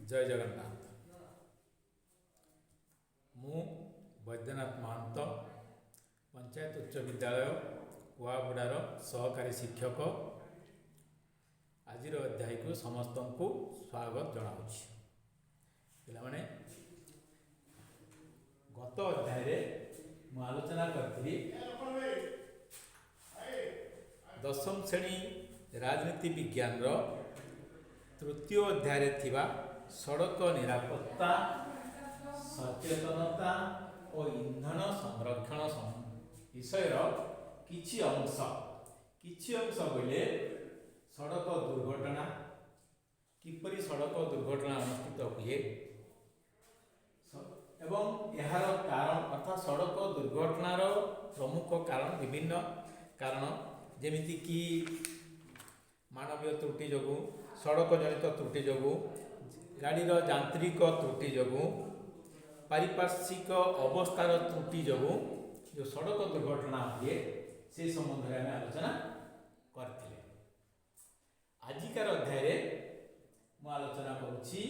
ଜୟ ଜଗନ୍ନାଥ। ମୁଁ ବୈଦ୍ୟନାଥ ମହାନ୍ତ, ପଞ୍ଚାୟତ ଉଚ୍ଚ ବିଦ୍ୟାଳୟ କୁଆବୁଡ଼ାର ସହକାରୀ ଶିକ୍ଷକ। ଆଜିର ଅଧ୍ୟାୟକୁ ସମସ୍ତଙ୍କୁ ସ୍ୱାଗତ ଜଣାଉଛି। ପିଲାମାନେ, ଗତ ଅଧ୍ୟାୟରେ ମୁଁ ଆଲୋଚନା କରିଥିଲି ଦଶମ ଶ୍ରେଣୀ ରାଜନୀତି ବିଜ୍ଞାନର ତୃତୀୟ ଅଧ୍ୟାୟରେ ଥିବା ସଡ଼କ ନିରାପତ୍ତା ସଚେତନତା ଓ ଇନ୍ଧନ ସଂରକ୍ଷଣ ବିଷୟର କିଛି ଅଂଶ। କିଛି ଅଂଶ ବୋଇଲେ ସଡ଼କ ଦୁର୍ଘଟଣା, କିପରି ସଡ଼କ ଦୁର୍ଘଟଣା ଅନୁଷ୍ଠିତ ହୁଏ ଏବଂ ଏହାର କାରଣ, ଅର୍ଥାତ୍ ସଡ଼କ ଦୁର୍ଘଟଣାର ପ୍ରମୁଖ କାରଣ, ବିଭିନ୍ନ କାରଣ, ଯେମିତିକି ମାନବୀୟ ତ୍ରୁଟି ଯୋଗୁଁ, ସଡ଼କ ଜନିତ ତ୍ରୁଟି ଯୋଗୁଁ, ଗାଡ଼ିର ଯାନ୍ତ୍ରିକ ତ୍ରୁଟି ଯୋଗୁଁ, ପାରିପାର୍ଶ୍ୱିକ ଅବସ୍ଥାର ତ୍ରୁଟି ଯୋଗୁଁ ଯେଉଁ ସଡ଼କ ଦୁର୍ଘଟଣା ହୁଏ, ସେ ସମ୍ବନ୍ଧରେ ଆମେ ଆଲୋଚନା କରିଥିଲେ। ଆଜିକାର ଅଧ୍ୟାୟରେ ମୁଁ ଆଲୋଚନା କରୁଛି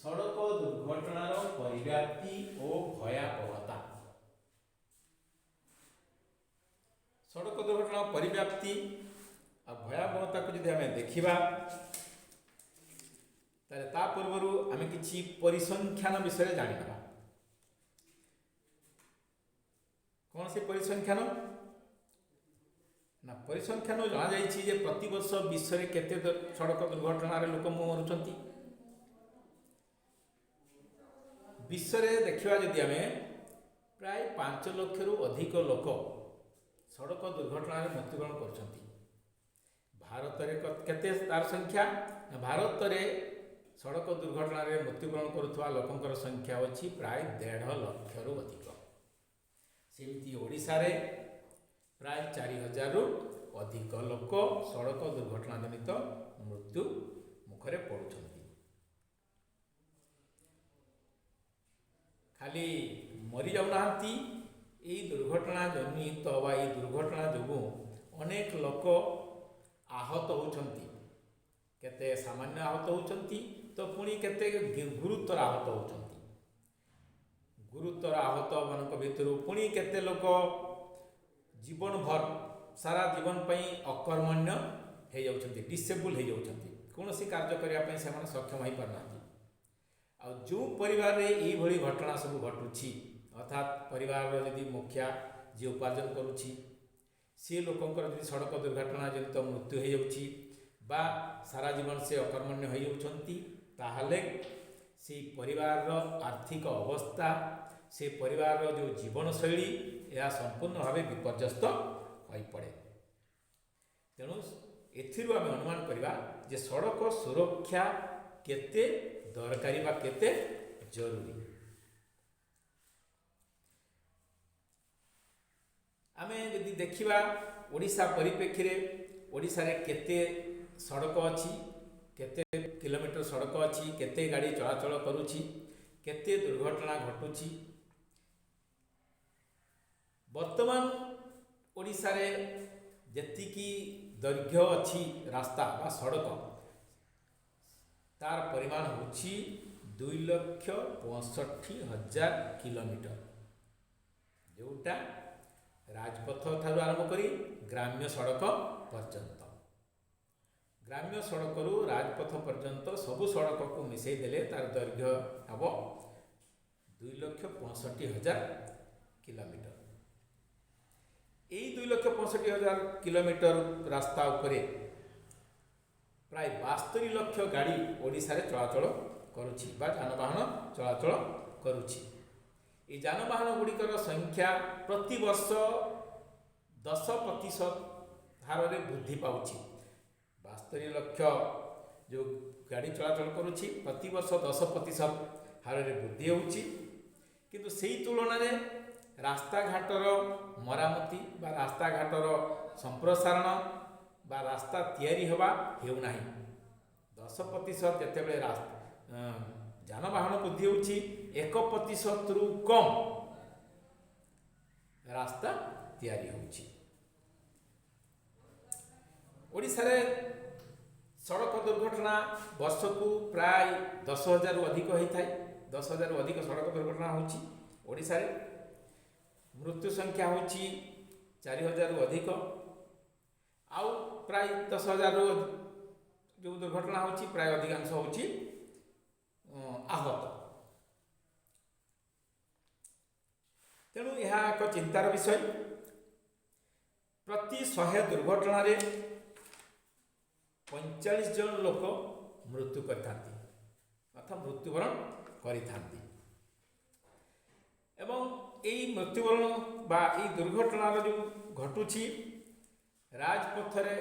ସଡ଼କ ଦୁର୍ଘଟଣାର ପରିବ୍ୟାପ୍ତି ଓ ଭୟାବହତା। ସଡ଼କ ଦୁର୍ଘଟଣା ପରିବ୍ୟାପ୍ତି ଆଉ ଭୟାବହତାକୁ ଯଦି ଆମେ ଦେଖିବା, ତାହେଲେ ତା ପୂର୍ବରୁ ଆମେ କିଛି ପରିସଂଖ୍ୟାନ ବିଷୟରେ ଜାଣିନେବା। କ'ଣ ସେ ପରିସଂଖ୍ୟାନ ନା, ପରିସଂଖ୍ୟାନ ଜଣାଯାଇଛି ଯେ ପ୍ରତିବର୍ଷ ବିଶ୍ୱରେ କେତେ ସଡ଼କ ଦୁର୍ଘଟଣାରେ ଲୋକ ମରୁଛନ୍ତି। ବିଶ୍ୱରେ ଦେଖିବା ଯଦି ଆମେ, ପ୍ରାୟ 5 ଲକ୍ଷରୁ ଅଧିକ ଲୋକ ସଡ଼କ ଦୁର୍ଘଟଣାରେ ମୃତ୍ୟୁବରଣ କରୁଛନ୍ତି। ଭାରତରେ କେତେ ତାର ସଂଖ୍ୟା ନା, ଭାରତରେ ସଡ଼କ ଦୁର୍ଘଟଣାରେ ମୃତ୍ୟୁବରଣ କରୁଥିବା ଲୋକଙ୍କର ସଂଖ୍ୟା ଅଛି ପ୍ରାୟ 1.5 ଲକ୍ଷରୁ ଅଧିକ। ସେମିତି ଓଡ଼ିଶାରେ ପ୍ରାୟ 4000ରୁ ଅଧିକ ଲୋକ ସଡ଼କ ଦୁର୍ଘଟଣା ଜନିତ ମୃତ୍ୟୁ ମୁଖରେ ପଡ଼ୁଛନ୍ତି। ଖାଲି ମରିଯାଉନାହାନ୍ତି, ଏଇ ଦୁର୍ଘଟଣା ଜନିତ ବା ଏଇ ଦୁର୍ଘଟଣା ଯୋଗୁଁ ଅନେକ ଲୋକ ଆହତ ହେଉଛନ୍ତି। କେତେ ସାମାନ୍ୟ ଆହତ ହେଉଛନ୍ତି ତ ପୁଣି କେତେ ଗୁରୁତର ଆହତ ହେଉଛନ୍ତି। ଗୁରୁତର ଆହତମାନଙ୍କ ଭିତରୁ ପୁଣି କେତେ ଲୋକ ଜୀବନ ଭର, ସାରା ଜୀବନ ପାଇଁ ଅକର୍ମଣ୍ୟ ହେଇଯାଉଛନ୍ତି, ଡିସେବୁଲ୍ ହେଇଯାଉଛନ୍ତି। କୌଣସି କାର୍ଯ୍ୟ କରିବା ପାଇଁ ସେମାନେ ସକ୍ଷମ ହେଇପାରୁନାହାନ୍ତି। ଆଉ ଯେଉଁ ପରିବାରରେ ଏଇଭଳି ଘଟଣା ସବୁ ଘଟୁଛି, ଅର୍ଥାତ୍ ପରିବାରର ଯଦି ମୁଖିଆ ଯିଏ ଉପାର୍ଜନ କରୁଛି, ସେ ଲୋକଙ୍କର ଯଦି ସଡ଼କ ଦୁର୍ଘଟଣା ଜନିତ ମୃତ୍ୟୁ ହେଇଯାଉଛି ବା ସାରା ଜୀବନ ସେ ଅକର୍ମଣ୍ୟ ହେଇଯାଉଛନ୍ତି, ତାହେଲେ ସେଇ ପରିବାରର ଆର୍ଥିକ ଅବସ୍ଥା, ସେ ପରିବାରର ଯେଉଁ ଜୀବନଶୈଳୀ, ଏହା ସମ୍ପୂର୍ଣ୍ଣ ଭାବେ ବିପର୍ଯ୍ୟସ୍ତ ହୋଇପଡ଼େ। ତେଣୁ ଏଥିରୁ ଆମେ ଅନୁମାନ କରିବା ଯେ ସଡ଼କ ସୁରକ୍ଷା କେତେ ଦରକାରୀ ବା କେତେ ଜରୁରୀ। ଆମେ ଯଦି ଦେଖିବା ଓଡ଼ିଶା ପରିପ୍ରେକ୍ଷୀରେ, ଓଡ଼ିଶାରେ କେତେ ସଡ଼କ ଅଛି, କେତେ କିଲୋମିଟର ସଡ଼କ ଅଛି, କେତେ ଗାଡ଼ି ଚଳାଚଳ କରୁଛି, କେତେ ଦୁର୍ଘଟଣା ଘଟୁଛି। ବର୍ତ୍ତମାନ ଓଡ଼ିଶାରେ ଯେତିକି ଦୈର୍ଘ୍ୟ ଅଛି ରାସ୍ତା ବା ସଡ଼କ, ତାର ପରିମାଣ ହେଉଛି 2,65,000 କିଲୋମିଟର, ଯେଉଁଟା ରାଜପଥ ଠାରୁ ଆରମ୍ଭ କରି ଗ୍ରାମ୍ୟ ସଡ଼କ ପର୍ଯ୍ୟନ୍ତ। ଗ୍ରାମ୍ୟ ସଡ଼କରୁ ରାଜପଥ ପର୍ଯ୍ୟନ୍ତ ସବୁ ସଡ଼କକୁ ମିଶାଇ ଦେଲେ ତାର ଦୈର୍ଘ୍ୟ ହେବ 2,65,000 କିଲୋମିଟର। ଏଇ 2,65,000 କିଲୋମିଟର ରାସ୍ତା ଉପରେ ପ୍ରାୟ 72 ଲକ୍ଷ ଗାଡ଼ି ଓଡ଼ିଶାରେ ଚଳାଚଳ କରୁଛି ବା ଯାନବାହନ ଚଳାଚଳ କରୁଛି। ଏଇ ଯାନବାହନ ଗୁଡ଼ିକର ସଂଖ୍ୟା ପ୍ରତିବର୍ଷ 10% ହାରରେ ବୃଦ୍ଧି ପାଉଛି। 72 ଲକ୍ଷ ଯେଉଁ ଗାଡ଼ି ଚଳାଚଳ କରୁଛି, ପ୍ରତିବର୍ଷ 10% ହାରରେ ବୃଦ୍ଧି ହେଉଛି। କିନ୍ତୁ ସେଇ ତୁଳନାରେ ରାସ୍ତାଘାଟର ମରାମତି ବା ରାସ୍ତାଘାଟର ସମ୍ପ୍ରସାରଣ ବା ରାସ୍ତା ତିଆରି ହେବା ହେଉନାହିଁ। 10% ଯେତେବେଳେ ଯାନବାହନ ବୃଦ୍ଧି ହେଉଛି, 1%ରୁ କମ୍ ରାସ୍ତା ତିଆରି ହେଉଛି। ଓଡ଼ିଶାରେ ସଡ଼କ ଦୁର୍ଘଟଣା ବର୍ଷକୁ ପ୍ରାୟ 10,000ରୁ ଅଧିକ ହୋଇଥାଏ। 10,000ରୁ ଅଧିକ ସଡ଼କ ଦୁର୍ଘଟଣା ହେଉଛି ଓଡ଼ିଶାରେ। ମୃତ୍ୟୁ ସଂଖ୍ୟା ହେଉଛି 4,000ରୁ ଅଧିକ। ଆଉ ପ୍ରାୟ 10,000ରୁ ଯେଉଁ ଦୁର୍ଘଟଣା ହେଉଛି, ପ୍ରାୟ ଅଧିକାଂଶ ହେଉଛି ଆହତ। ତେଣୁ ଏହା ଏକ ଚିନ୍ତାର ବିଷୟ। ପ୍ରତି 100 ଦୁର୍ଘଟଣାରେ 45 ଜଣ ଲୋକ ମୃତ୍ୟୁ କରିଥାନ୍ତି ଅର୍ଥାତ୍ ମୃତ୍ୟୁବରଣ କରିଥାନ୍ତି। ଏବଂ ଏଇ ମୃତ୍ୟୁବରଣ ବା ଏଇ ଦୁର୍ଘଟଣାର ଯେଉଁ ଘଟୁଛି, ରାଜପଥରେ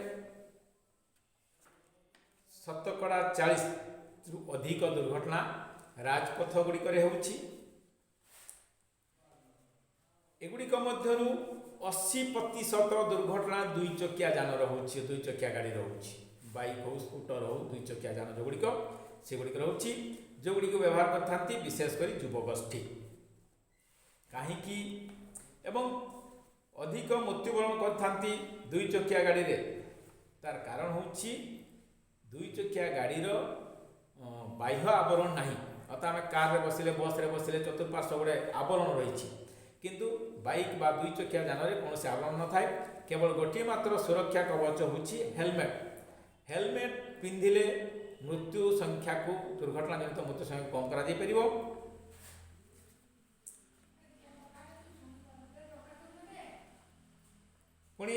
40% ଅଧିକ ଦୁର୍ଘଟଣା ରାଜପଥ ଗୁଡ଼ିକରେ ହେଉଛି। ଏଗୁଡ଼ିକ ମଧ୍ୟରୁ 80% ଦୁର୍ଘଟଣା ଦୁଇ ଚକିଆ ଯାନର ହେଉଛି, ଦୁଇ ଚକିଆ ଗାଡ଼ି ରହୁଛି। ବାଇକ୍ ହଉ, ସ୍କୁଟର ହଉ, ଦୁଇ ଚକିଆ ଯାନ ଯେଉଁଗୁଡ଼ିକ, ସେଗୁଡ଼ିକ ରହୁଛି, ଯେଉଁଗୁଡ଼ିକୁ ବ୍ୟବହାର କରିଥାନ୍ତି ବିଶେଷ କରି ଯୁବଗୋଷ୍ଠୀ। କାହିଁକି ଏବଂ ଅଧିକ ମୃତ୍ୟୁବରଣ କରିଥାନ୍ତି ଦୁଇ ଚକିଆ ଗାଡ଼ିରେ? ତାର କାରଣ ହେଉଛି ଦୁଇ ଚକିଆ ଗାଡ଼ିର ବାହ୍ୟ ଆବରଣ ନାହିଁ। ଅର୍ଥାତ୍ ଆମେ କାରରେ ବସିଲେ, ବସ୍ରେ ବସିଲେ ଚତୁଃପାର୍ଶ୍ୱ ଗୁଡ଼େ ଆବରଣ ରହିଛି, କିନ୍ତୁ ବାଇକ୍ ବା ଦୁଇ ଚକିଆ ଯାନରେ କୌଣସି ଆବରଣ ନଥାଏ। କେବଳ ଗୋଟିଏ ମାତ୍ର ସୁରକ୍ଷା କବଚ ହେଉଛି ହେଲମେଟ୍। ହେଲମେଟ୍ ପିନ୍ଧିଲେ ମୃତ୍ୟୁ ସଂଖ୍ୟାକୁ, ଦୁର୍ଘଟଣା ଜନିତ ମୃତ୍ୟୁ ସଂଖ୍ୟାକୁ କମ୍ କରାଯାଇପାରିବ। ପୁଣି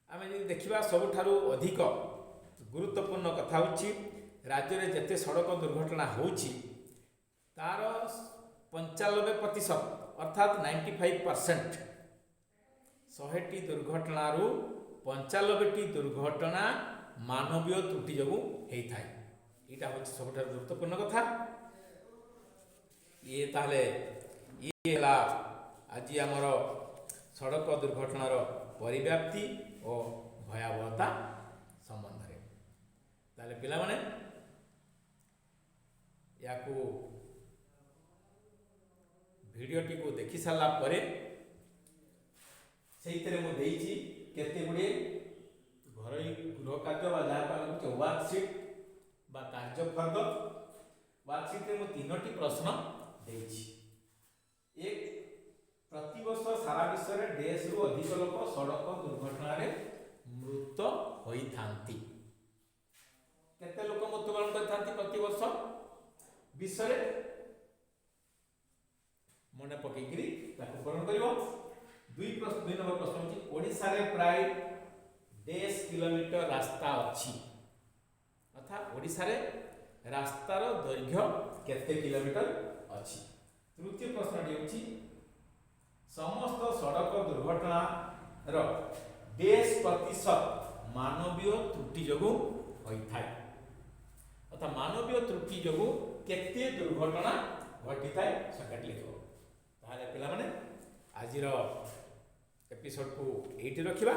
ଆମେ ଯଦି ଦେଖିବା, ସବୁଠାରୁ ଅଧିକ ଗୁରୁତ୍ୱପୂର୍ଣ୍ଣ କଥା ହେଉଛି, ରାଜ୍ୟରେ ଯେତେ ସଡ଼କ ଦୁର୍ଘଟଣା ହେଉଛି, ତାର 95%, ଅର୍ଥାତ୍ 95%, 100ଟି ଦୁର୍ଘଟଣାରୁ 95ଟି ଦୁର୍ଘଟଣା ମାନବୀୟ ତ୍ରୁଟି ଯୋଗୁଁ ହେଇଥାଏ। ଏଇଟା ହେଉଛି ସବୁଠାରୁ ଗୁରୁତ୍ୱପୂର୍ଣ୍ଣ କଥା। ଇଏ ତାହେଲେ ଇଏ ହେଲା ଆଜି ଆମର ସଡ଼କ ଦୁର୍ଘଟଣାର ପରିବ୍ୟାପ୍ତି ଓ ଭୟାବହତା ସମ୍ବନ୍ଧରେ। ତାହେଲେ ପିଲାମାନେ, ୟାକୁ ଭିଡ଼ିଓଟିକୁ ଦେଖି ସାରିଲା ପରେ ସେଇଥିରେ ମୁଁ ଦେଇଛି କେତେ ଗୁଡ଼ିଏ ଘରୋଇ ଗୃହ କାର୍ଯ୍ୟ ବା ଯାହାକୁ ଆମେ କହୁଛେ ୱାର୍କସିଟ୍ ବା କାର୍ଯ୍ୟଫର୍ଦ୍ଦ। ୱାର୍କସିଟ୍ରେ ମୁଁ ତିନୋଟି ପ୍ରଶ୍ନ ଦେଇଛି। ଏକ, ପ୍ରତିବର୍ଷ ସାରା ବିଶ୍ୱରେ ଡେସ୍ରୁ ଅଧିକ ଲୋକ ସଡ଼କ ଦୁର୍ଘଟଣାରେ ମୃତ ହୋଇଥାନ୍ତି। କେତେ ଲୋକ ମୃତ୍ୟୁବରଣ କରିଥାନ୍ତି ପ୍ରତିବର୍ଷ ବିଶ୍ୱରେ? ମନେ ପକେଇକିରି ତାକୁ ପୂରଣ କରିବ। ଦୁଇ ପ୍ରଶ୍ନ, 2 ନମ୍ବର ପ୍ରଶ୍ନ ହେଉଛି, ଓଡ଼ିଶାରେ ପ୍ରାୟ ଡେସ୍ କିଲୋମିଟର ରାସ୍ତା ଅଛି। ଅର୍ଥାତ୍ ଓଡ଼ିଶାରେ ରାସ୍ତାର ଦୈର୍ଘ୍ୟ କେତେ କିଲୋମିଟର ଅଛି? ତୃତୀୟ ପ୍ରଶ୍ନଟି ହେଉଛି, ସମସ୍ତ ସଡ଼କ ଦୁର୍ଘଟଣାର ଡେସ୍ ପ୍ରତିଶତ ମାନବୀୟ ତ୍ରୁଟି ଯୋଗୁଁ ହୋଇଥାଏ। ଅର୍ଥାତ୍ ମାନବୀୟ ତ୍ରୁଟି ଯୋଗୁଁ କେତେ ଦୁର୍ଘଟଣା ଘଟିଥାଏ, ସଂଖ୍ୟାଟି ଲେଖିବ। ତାହେଲେ ପିଲାମାନେ, ଆଜିର ଏପିସୋଡ଼କୁ ଏଇଠି ରଖିବା।